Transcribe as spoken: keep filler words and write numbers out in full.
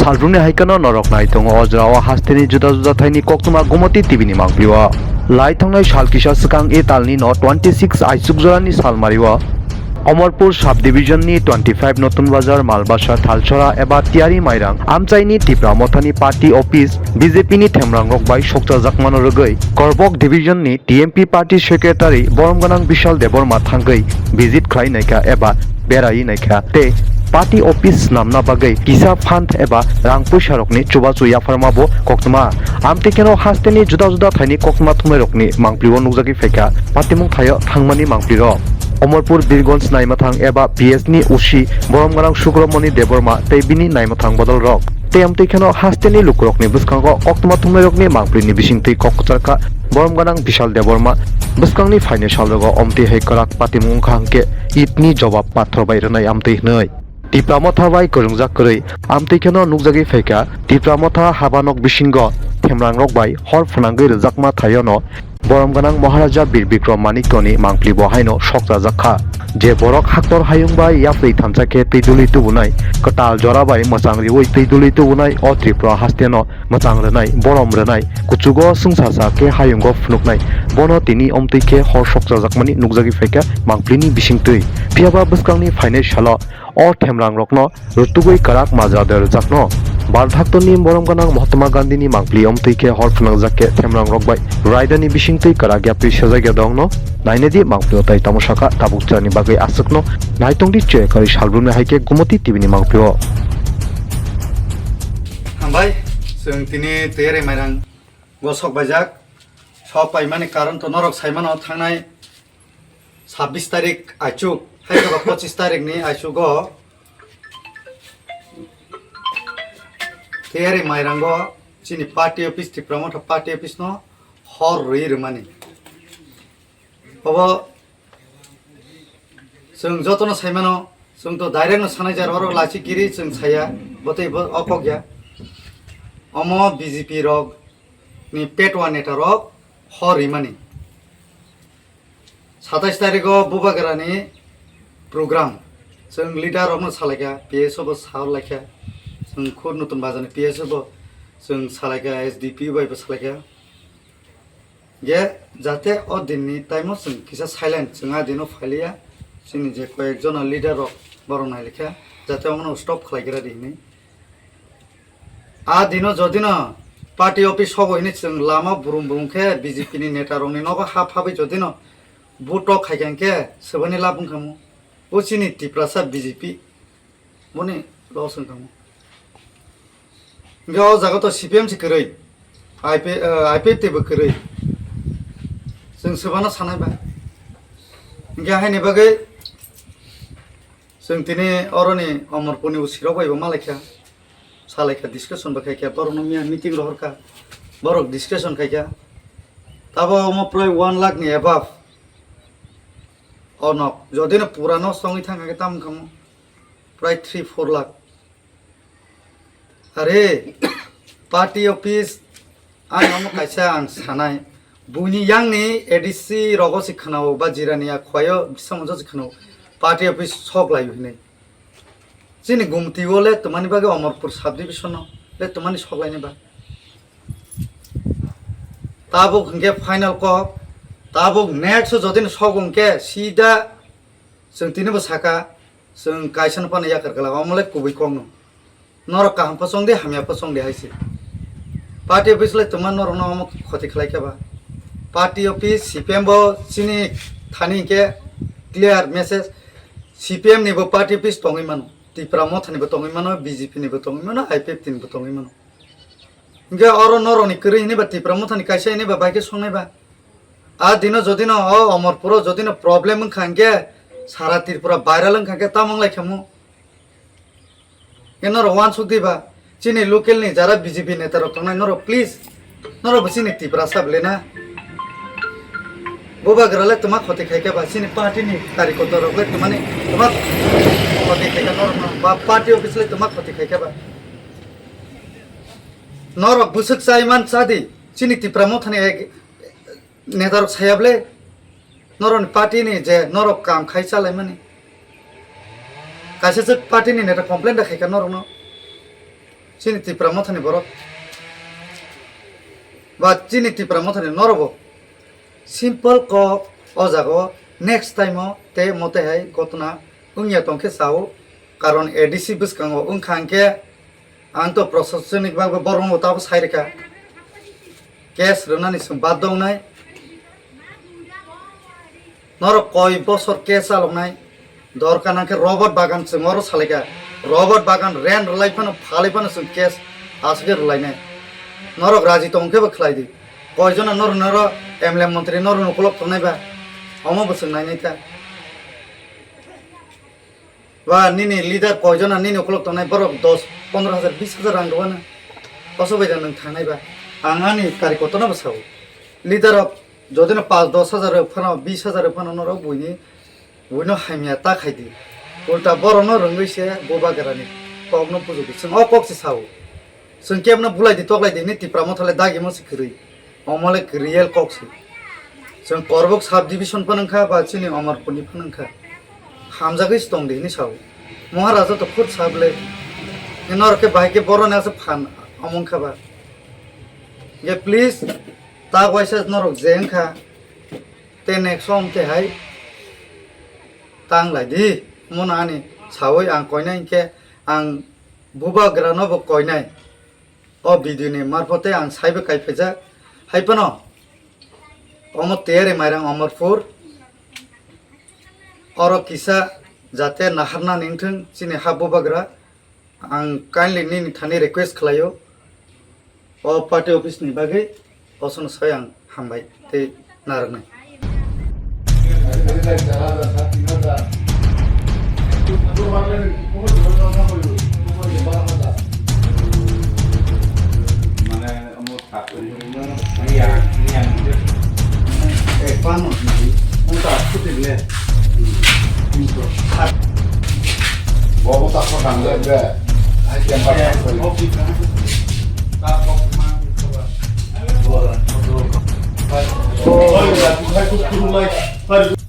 Salbrumni hai kheno norok nai tongo o jorao hasteni juda juda thaini koktwma Gumoti T V ni mangpli o. Lai thangnai sal kisa swkang e talni no twenty six Aichuk jorani salmari o Omorpur sub division ni twenty five Notun Bazar, Malbasa, Thalchora eba Tiyari Mairang amchaini Tipra Mothani party office B J P ni themrangrok bai sokchajakmano rwgwi Korbok division ni T M P party secretary borom gwnang Bishal Debbarma thangwi visit khlai naikha eba berai naikha tei party office swnamna bagwi kisa fund eba rang puisarokni chubachu yapharma bo koktwma. Amtwi kheno hasteni juda juda thaini koktwma thumnairokni mangpli o nukjagwi phaikha patimung thaio thangmani mangpli rok. Omorpur Birgonj naimathang eba P S ni O C borom gwnang Sukramoni Debbarma tei bini naimathang bodol rok. Tei amtwi kheno hasteni lukurokni bwskango koktwma thumnairokni mangpli ni bisingtwi kok kwcharkha borom gwnang Bishal Debbarma bwskangni phainai salrogo omtwi hai kwrak patimung wngkha hwnkhe itni jobab pathor bai rwnai amtwi hwnwi. Tipra Motha bai kwrwngjak kwrwi amtwi kheno nukjagwi phaikha Tipra Motha habanok bisingo themrangrok bai hor phwnangwi rwjakma thaiono borom gwnang Maharaja Bir Bikram Manikyoni mangpli bo haino sokchajak kha. Je borok haktor hayung bai yapri thansa khe twi duli tubunai, kwtal jora bai mwchang riwi twi duli tubunai o Tripura hasteno mwchang rwnai, borom rwnai, kuchugo swngsa sa khe hayungo phunuknai, bono tini omtwi khe hor sokchajakmani nukjagwi phaikha mangplini bisingtwi. Phiyaba bwskangni phainai salo o themrangrokno rwtugwi kwrak majra de rwjakno. Bal thaktorni borom gwnang Mahatma Gandhini mangpli omtwi khe hor phwnangjak khe themrangrok bai raidani bisingtwi kwrak yapri sejak ya dongno. Nainedi mangpli o tai tamo sakha tabuk chani bagwi aswkno. Naitongdi chwekari salbrumni hai khe Gumoti T V ni mangpli o. Hambai, chwng tini Tiyari Mairang go sok baijak. Sok paimani karon to norok saimano thangnai sabbish tarik aichuk, hai khe ba pochis tarik ni aichugo Tiyari Mairango chini party office, Tipra Motha party office no hor rwi rwmani. Obo chwng jotono saimano, chwng to direct no sanai jar, oro lachi kiri chwng saya, botei bo okok ya. Omo B J P rok ni petwa neta rok hor rimani. Satais tarikh o Bubagra ni program, chwng leader rok no salaikha, P S O bo sa hor laikha, chwng khud Nutun Bazar ni P S O bo chwng salaikha, S D P O bai bo salaikha. Je jate o din ni time o chwng kisa silent, chwng a din o phailiya, chini je koyek jona leader rok borok nailikha, jate omono stop khlai gra di hinwi. A dino jodino party office sogo hini chwng lama burum burum khe B J P ni neta rokni nogo hap habwi jodino vote tok khai khe swbani lab wngkhamu. O chini Tiprasa B J P boni loss wngkhamu. Hingke o jaga to C P M se kwrwi, I P, eh, I P F T bo kwrwi. Chwng swbano sanai ba. Hingke haini bagwi chwng tini oroni Omorpurni O C rok bai bo malaikha. Salaikha, discussion bo khaikha, borokno miya meeting rohorkha, borok discussion khaikha. Tabo omo prai one lakh ni above. Ono, jodino pura no songwi thangkha khe tamo wngkhamu? Prai three four lakh. Are, party office, ang omo kaisa ang sanai. Buini yangni A D C rogo se khwnao, ba jirani a khwayo, bisamungjo se khwnao. Party office sok lai hinwi. Chini Gumti o le twmani bagwi Omorpur subdivision o le twmani sok laini ba. Tabuk hwnkhe final kok, tabuk next o jodi no sok hwnkhe sida chwng tini bo saka, chwng kaisa no phano yakar kala, omo le kubui kok no. Norok kaham pho chong di, hamya pho chong di hai se. Party office le twma norok no omo khoti khlai khe ba. Party office, C P M bo chini thani hwnkhe clear message. C P M ni bo party office tongwi mano, Tipra Motha ni bo tongwi mano, B J P ni bo tongwi mano, I P F T ni bo tongwi mano. Hingke oro norok ni kwrwi hini ba Tipra Motha ni kaisa hini ba bai khe songnai ba. A dino jodino o Omorpuro jodino problem wngkha hingke sara Tripura viral wngkha hingke tamo wng lai khamu. Ke norok wansuk di ba, chini local ni jara B J P neta rok tongnai norok please, norok bo chini Tiprasa bwle na. Bubagra le twma khoti khai khe ba, chini party ni kari kotor rok le twmani twma khoti khai khe norok no, ba party office le twma khoti khai khe ba. Norok bwswk chai man cha di, chini Tipra Motha ni ek neta rok saya bwle, norok ni party ni je norok kam khai cha lai mani. Kaisa se party ni neta complain da khai kha norok no. Chini Tipra Mothani borok ba chini Tipra Mothani norokbo simple kok o jaga o next time o te mote hai gotna wngya tongkhe sao, karon A D C bwskango wngkha hwnkhe ang to prosasonik bagwi borokno tabo sai rwkha, case rwnani chwng baddo wngnai. Norok koi bosor case chaloknai, dorkar nangkhe robot bagan chwng oro salaikha. Robot bagan rent rwlai phano, phalai phano chwng case aswkhe rwlainai. Norok raji tongkhe bo khlai di. Koijona norok, norok M L A montri norok ukolok tongnai ba? Omo bo chwng nainai ta. Ba nini leader koijona nini ukolok tongnai borok dos, pondro hajar, bis hajar rang rwna. Koso bai da nwng thangnai ba? Ang ani kari kotorno bo sao. Leader rok jodino pas dos hajar rok phano, bis hajar rok phano norok buini, buino hamya ta khai di. Ulta borokno rwngwi se bubagrani kokno pujugo. Chwng o kok se sao. Chwng kebno bulai di, toklai di, ni Tipra Motha le dagimo se kwrwi. Omo le real kok se. Chwng Korbuk sub division phano wngkha ba chini Amarpurni phano wngkha. Hamjagwi se tong di hini sao. Maharaja to khud sab le. Norok khe bahai khe boroni asa phan omo wngkha ba. Ge please, ta waisa norok je wngkha, te next song te hai tang lai di. Mono ani sawi ang koinai hinkhe ang bubagrano bo koinai. O video ni marphote ang saibo kaiphajak. Hai phano omo tiyari mairang Amarpur. Oro kisa jate naharna ningthwng chini ha bubagra. Ang kindly nini thani request khlaio. O party office ni bagwi osono sai ang hambai tei narwknai. Mane, omo sak kori hori no, mane ya, mane ya, mane. Eh, pano, mane, omo ta, kuti le. Bobo ta ko dang le be. Ai, yang ba, yang ba. Oh, ya, hai, kutu, kutu, mai. Hari.